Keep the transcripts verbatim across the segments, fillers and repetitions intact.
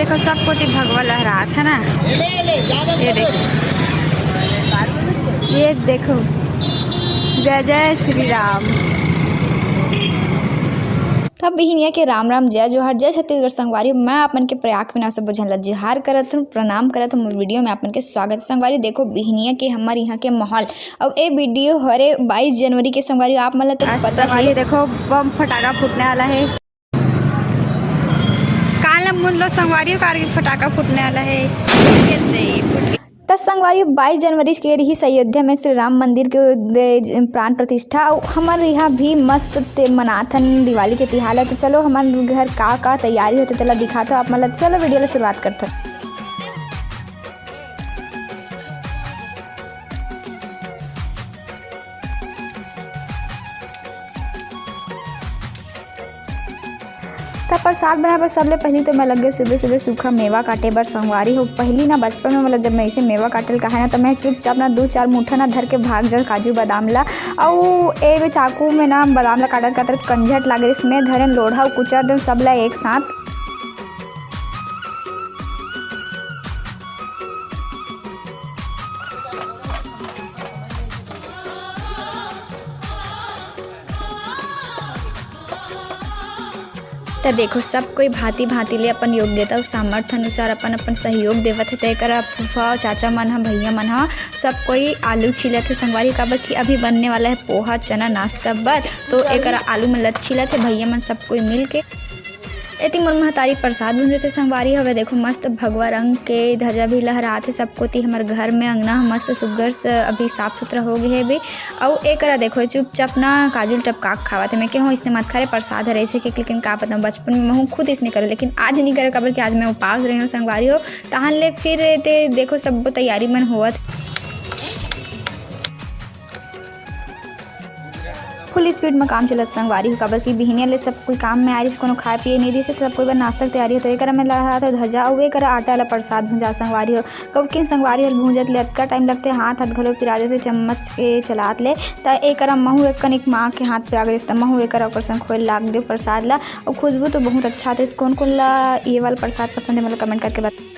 देखो, सब कोती भगवा लहरात हे ना। ये देखो, ये देखो, जय जय श्री राम। तब बिहिनिया के राम राम, जय जोहार, जय छत्तीसगढ़ संगवारी। मैं अपन के प्रयाग बिना सब झन ला जोहार करत हूँ, प्रणाम करत हूँ। मोर वीडियो में अपन के स्वागत हे संगवारी। देखो, बिहिनिया के हमर यहाँ के माहौल। अब ए वीडियो हरे बाईस जनवरी के संगवारी, आप मन ला तो आज पता संगवारी हे। देखो, बम फटाका फूटने वाला हे। कान ला मूंद लो संगवारी हो, कारगिल फटाका फूटने वाला हे। त संगवारी, बाईस जनवरी के रहिस अयोध्या में श्री राम मंदिर के दे-, प्राण प्रतिष्ठा। अउ हमर यहाँ भी मस्त ते मनाथन दिवाली के तिहार ला। तो चलो, हमर घर का का तैयारी होथे, तेला दिखाथो आप मन ला। चलो, वीडियो ला शुरुआत करथन। त प्रसाद बनाए बर सबले पहिली तो मैं लग गे सुबह सुबह सूखा मेवा काटे बर संगवारी हो। पहिली ना बचपन में, मतलब, जब मैं ऐसे मेवा काटे ल कहे ना, तो मैं चुपचाप ना दू चार मुठा ना धर के भाग जाऊँ काजू बादाम ला। अउ ए में चाकू में ना बादाम ला काटत काटत कंझट लागे रिस, मैं धरेन लोढ़ा अउ कुचर देन सब ला एक साथ। त देखो, सब कोई भांति-भांति ले अपन योग्यता अउ सामर्थ्य अनुसार अपन-अपन सहयोग देवत हे। त एकरा फूफा, चाचा मन ह, भैया मन ह, सब कोई आलू छीलत हे संगवारी, काबर कि अभी बनने वाला हे पोहा, चना नाश्ता बर। तो एकरा आलू मन ल छीलत हे भैया मन, सब कोई मिल के। एती मोर महतारी प्रसाद भूंजत हे संगवारी हो। देखो, मस्त भगवा रंग के ध्वजा भी लहरात हे सब कोती। हमर घर में अंगना ह मस्त सुग्घर से अभी साफ सुथरा हो गे हे बे। अउ एकरा देखो, चुपचाप ना काजू ल टपका के खावत हे। मैं केहूँ इसने मत खा रे, प्रसाद हरे ऐसे के, लेकिन का पता, बचपन में महूँ खुद इसने करूँ, लेकिन आज नहीं करे, काबर कि आज मैं उपास रही हूँ संगवारी हो। तहान ले फिर ते देखो, सब तैयारी मन होवत। फुल स्पीड में काम चलत संगवारी हो, काबर कि बिहनिया ले सब कोई काम में आ रहिस, कोनो खाए पिए नहीं रहिस, सब कोई बर नाश्ता के तैयारी होथे। एकरा में लहरात हे ध्वजा, अउ एकरा आटा ला प्रसाद भुंजा संगवारी हो। कब किन संगवारी हो भूंजत ले अतका टाइम लगथे, हाथ हाथ घलो पिरा जथे चम्मच के चलात ले। त एकरा महू एक कनिक माँ के हाथ पे आ गइस, त महू एकरा ओकर संग खोए लाग देव प्रसाद ला। अउ खुशबू तो बहुत अच्छा आथे। कौन कौन ला ये वाला प्रसाद पसंद है, मतलब, कमेंट करके बता।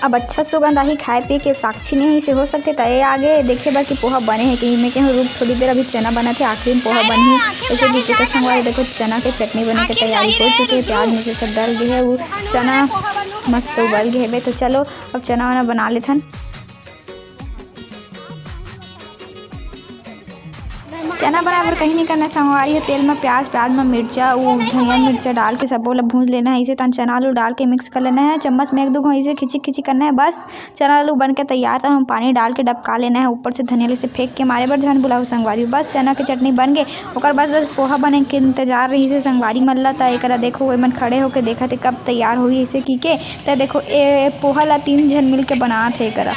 अब अच्छा सुगंध आही, खाए पिए के साक्षी नहीं होइस, हो सकथे। त ए आगे देखे बर कि पोहा बने हे कि नहीं। मैं कहूँ रुक, थोड़ी देर, अभी चना बनत हे, आखिरी में पोहा बनही। ऐसे बीते तो संगवारी देखो, चना के चटनी बने के तैयारी हो चुके हे। प्याज मिर्ची सब डल गे हे, वो चना मस्त उबल गे हे। तो चलो, अब चना वना बना लेथन। चना बनाए बर कहीं नहीं करना संगवारी हो, तेल में प्याज, प्याज में मिर्चा, वो धनिया मिर्चा डाल के सबो ला भूंज लेना है। इसे तन चना आलू डाल के मिक्स कर लेना है। चम्मच में एक दो घों इसे खिची खिची करना है। बस चना आलू बन के तैयार, तो हम पानी डाल के डबका लेना है। ऊपर से धनिया ले से फेंक के मारे बर झन बुलाओ संगवारी हो। बस चना के चटनी बन गए, ओकर बाद बस पोहा बने के इंतजार रही से संगवारी मन ला। त एकरा देखो, वो मन खड़े होके देखत हे कब तैयार होही इसे की के। त देखो, ए पोहा ला तीन झन मिल के बनात हे एकरा।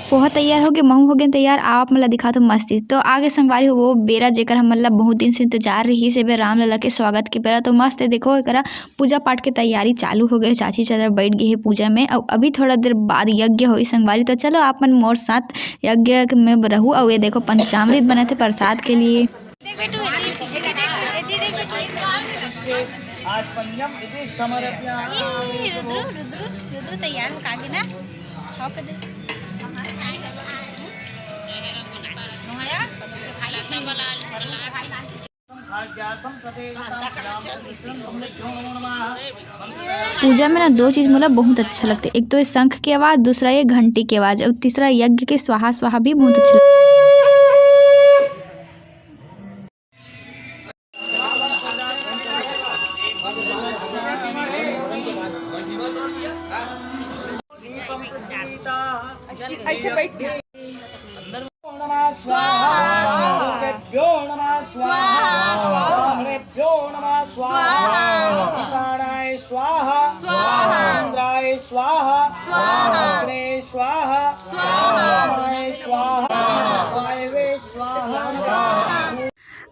पोहा तैयार हो गे, महू हो गे तैयार। आप मन ला दिखात हो मस्त चीज। तो आगे संगवारी हो वो बेरा, जेकर हमन ला बहुत दिन से इंतजार रहिस हे बे, रामलला के स्वागत के बेरा। तो मस्त हे, देखो, एकरा पूजा पाठ के तैयारी चालू हो गए। चाची चला बैठ गई है पूजा में। अउ अभी थोड़ा देर बाद यज्ञ होई संगवारी। तो चलो, आप मन मोर साथ यज्ञ में रहू। अउ ये देखो, पंचामृत बनत हे प्रसाद के लिए। देख बेटू, एती देख, एती देख बेटू। आज पंचम इति समर्प्य। ई रुद्र, रुद्र, रुद्र तैयार हो कागे ना? छौक दे। पूजा में ना दो चीज मोला बहुत अच्छा लगथे, एक तो ये शंख के आवाज, दूसरा ये घंटी के आवाज, और तीसरा यज्ञ के स्वाहा स्वाहा भी बहुत अच्छा लगता है। ऐसे बैठ के। नमः स्वाहा। स्वाहा। नमः स्वाहा। स्वाहा। नमः स्वाहा। स्वाहा। ईशानाय स्वाहा। स्वाहा। इंद्राय स्वाहा। स्वाहा। अग्ने स्वाहा। स्वाहा। वायवे स्वाहा।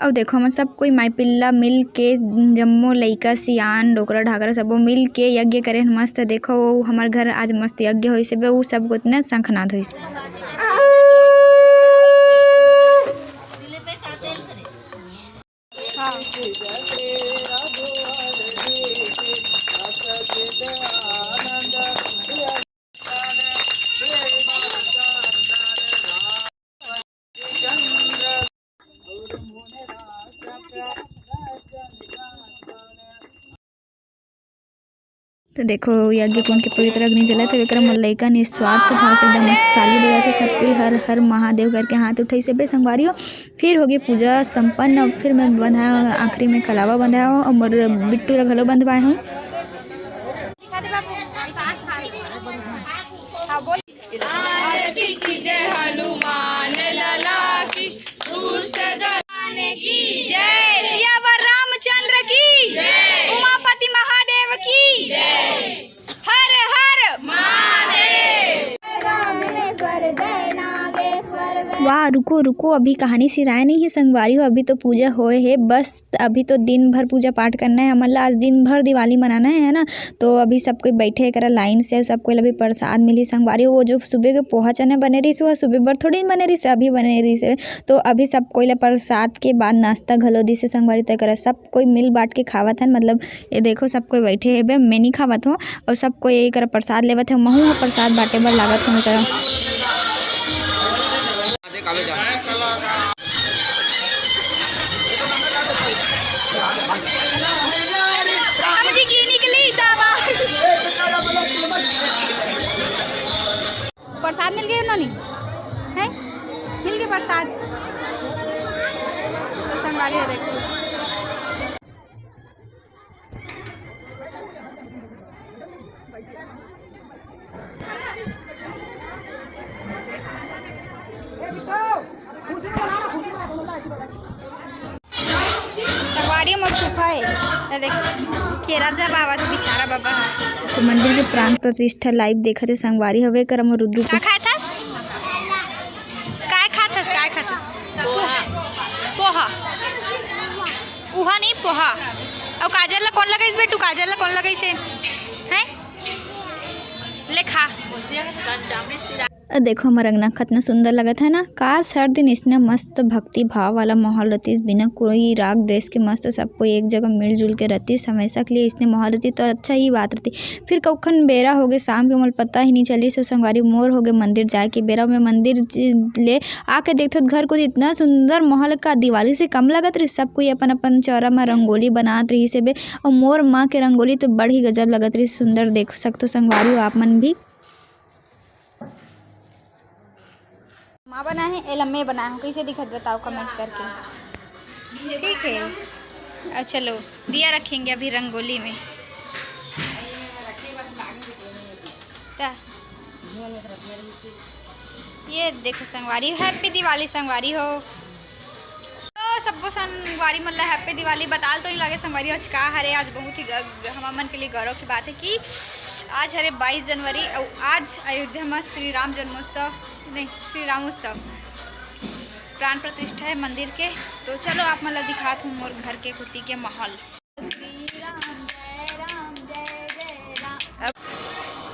अउ देखो, हमन सब कोई माई पिल्ला मिल के, जम्मो लइका, सियान, डोकरा, ढाकरा सबो मिल के यज्ञ करे हन। मस्त देखो, हमर घर आज मस्त यज्ञ होइस हे बे, उ सब गोत ने शंखनाद होइस हे। तो देखो, यज्ञ कुंड के पवित्र अग्नि जलत हे, एकरा म लइका निस्वार्थ भाव से एकदम मस्त ताली बजात हे, सब कोई हर हर महादेव करके हाथ उठाइस हे। बे संगवारी हो, फिर होगे पूजा संपन्न। अब फिर मैं बंधाए हूँ, आखिरी में कलावा बंधाए हूँ और मोर बिट्टू ला घलो बंधवाए हूँ। आरती कीजिए हनुमान लला की, दुष्ट जन की जय, सियावर रामचंद्र की जय, उमापति महादेव की जय, हर हर महादेव। वाह, रुको रुको, अभी कहानी सिराए नहीं है संगवारी हो, अभी तो पूजा होए है बस। अभी तो दिन भर पूजा पाठ करना है हमन ला, आज दिन भर दिवाली मनाना है, है ना। तो अभी सब कोई बैठे हे करा लाइन से, सब कोई ला भी प्रसाद मिली संगवारी। वो जो सुबह के पोहा चना बने रहिस, वो सुबह बर थोड़ी बने रहिस, अभी बने रहिस। तो अभी सब कोई ला प्रसाद के बाद नाश्ता घलो दिस हे संगवारी। तो एकरा सब कोई मिल बांट के खावत हन, मतलब ये देखो सब कोई बैठे हेबे, मैं नहीं खावत हूँ और सब कोई एकरा प्रसाद लेवत हे। महू ह प्रसाद बांटे बर लागत हूँ एकरा। प्रसाद मिल गए उन्होंने, हैं? मिल गए प्रसाद। तो संगवारी हो देखो। संगवारी मोर फूफा हे। ये देख, केरा जब आवत हे बेचारा बाबा ह। तो मंदिर के प्राण प्रतिष्ठा live देखत हे संगवारी। हवे करम रुद्र का खाए थस? काय खाथस? काय खाथस? पोहा। उहा नहीं, पोहा। अउ काजल ला कौन लगाइस बेटू? काजल ला कौन लगाइस हे? हैं? ले खा। अ, देखो, हमर अंगना कतना सुंदर लगत हे ना। काश, हर दिन इसने मस्त भक्ति भाव वाला माहौल रहतिस, बिना कोई राग द्वेष के मस्त सब कोई एक जगह मिलजुल के रहतिस, हमेशा के लिए इसने माहौल रहतिस, तो अच्छा ही बात रहती। फिर कखन बेरा होगे शाम के, मोला पता ही नहीं चलिस। संगवारी, मोर होगे मंदिर जाए के बेरा। मैं मंदिर ज-, ले आके देखथों, घर को इतना सुंदर माहौल का दिवाली से कम लगत रहिस। सब कोई अपन अपन चौरा में रंगोली बनात रहिस हेबे, अउ मोर माँ के रंगोली तो बड़ ही गजब लगत रहिस, सुंदर। देख सकथो संगवारी हो आप मन भी। माँ बनाए हे, एला मैं बनाए हूँ, कैसे दिखत बताओ comment करके। ठीक है, अब चलो दिया रखेंगे अभी रंगोली में। ता। ये देखो संगवारी, happy दिवाली संगवारी हो। तो सब्बो संगवारी मन ला happy दिवाली। बताल तो नहीं लागे संगवारी, आज का हरे, आज बहुत ही ग-, ग-, हमर मन के लिए गौरव की बात है कि आज हरे बाईस जनवरी अउ आज अयोध्या में श्री राम जन्मोत्सव, नहीं, श्री रामोत्सव, प्राण प्रतिष्ठा है मंदिर के। तो चलो आप मन ला दिखात हूँ मोर घर के कोती के माहौल।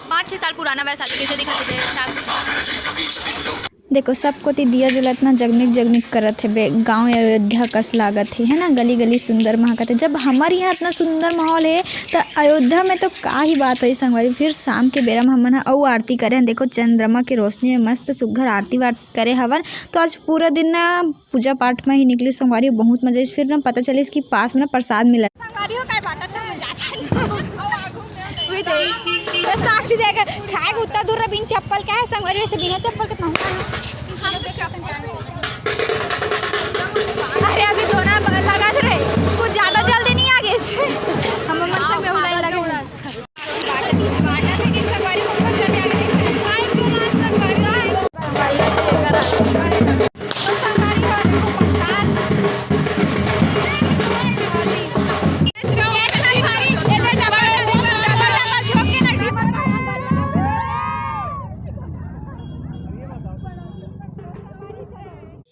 पाँच छः साल पुराना वैशाली कैसे दिखत हे वैशाली। देखो, सब कोती दिया जलत ना जगमिग जगमिग करत हेबे, गाँव अयोध्या कस लागत हे, है ना, गली गली सुंदर महकत हे। जब हमर यहाँ इतना सुंदर माहौल हे, त अयोध्या में तो का ही बात होही संगवारी। फिर शाम के बेरा में हमन ह अउ आरती करे हन। देखो, चंद्रमा के रोशनी में मस्त सुग्घर आरती वारती करे हवन। तो आज पूरा दिन ना पूजा पाठ में ही निकली संगवारी, बहुत मजा आइस। फिर ना पता चलिस कि पास में ना प्रसाद मिला। संगवारी हो, काय बाटत हे, मजा आता है। वही दे। तो साक्षी देख, खाए के उत्ता दूर रह, बिन चप्पल का है, संगवारी वैसे बिना चप्पल के पहुंचा है। अरे, अभी दोनों ब-, लगा रहे, कुछ ज्यादा जल्दी नहीं आ गए। हम मन सब में line लगे हुए।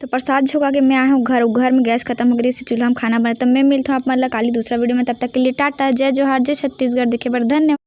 तो प्रसाद झोंका के मैं आए हूँ घर, घर में गैस खत्म हो गई, चूल्हा में खाना बने। तो मैं मिलता हूँ आप मन ला काली दूसरा video में, तब तक के लिए टाटा, जय जोहार, जय छत्तीसगढ़। देखे बर धन्यवाद।